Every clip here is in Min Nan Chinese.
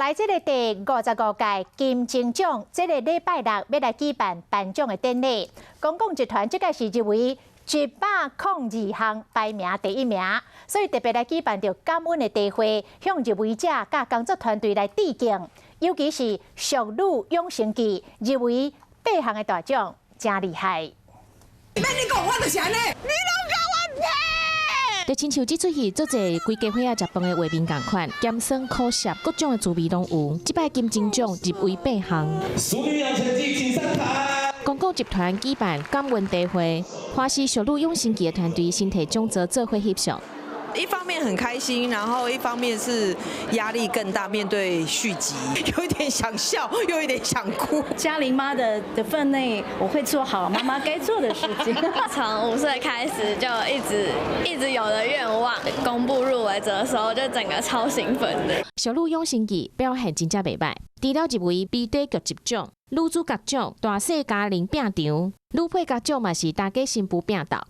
來這个第55屆金鐘獎，這个禮拜六欲來舉辦頒獎的典禮。公共集團這屆是入圍102項排名第一名，所以特別來舉辦著感恩的茶會，向入圍者佮工作團隊來致敬。尤其是《淑女養成記》入圍八項的大獎，誠厲害。免你講，我就是按呢。你攏共我騙！就親像這齣戲做者規家伙仔食飯的畫面仝款，鹹酸苦澀各種的滋味攏有。這擺金鐘獎入圍八項。淑女養成記，請上台。公共集團舉辦感恩茶會，華視淑女養成記的團隊先提獎座做伙翕相。一方面很開心，然後一方面是壓力更大，面對續集，有一點想笑，又有點想哭。嘉玲媽的分內，我會做好媽媽該做的事情。從5歲開始就一直一直有的願望，公布入圍者的時候，就整個超興奮的。淑女養成記表現真正袂䆀，除了入圍美短劇集獎、女主角獎、大細嘉玲拼場，女配角獎嘛是大家新婦拼鬥。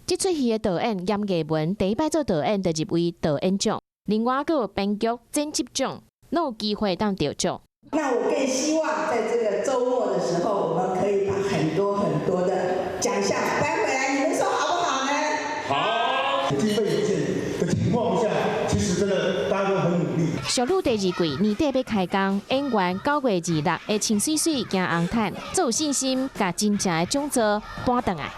這齣戲的導演嚴藝文第一擺做導演就入圍導演獎，另外閣有編劇、剪輯獎，攏有機會當得獎。那我更希望在這個週末的時候，我們可以把很多很多的獎項搬回來，你們說好不好呢？好。經費有限的情況下，其實真的大家都很努力。淑女第二季年底欲開工，演員9月26會穿媠媠行紅毯，足有信心共真正的獎座搬轉來。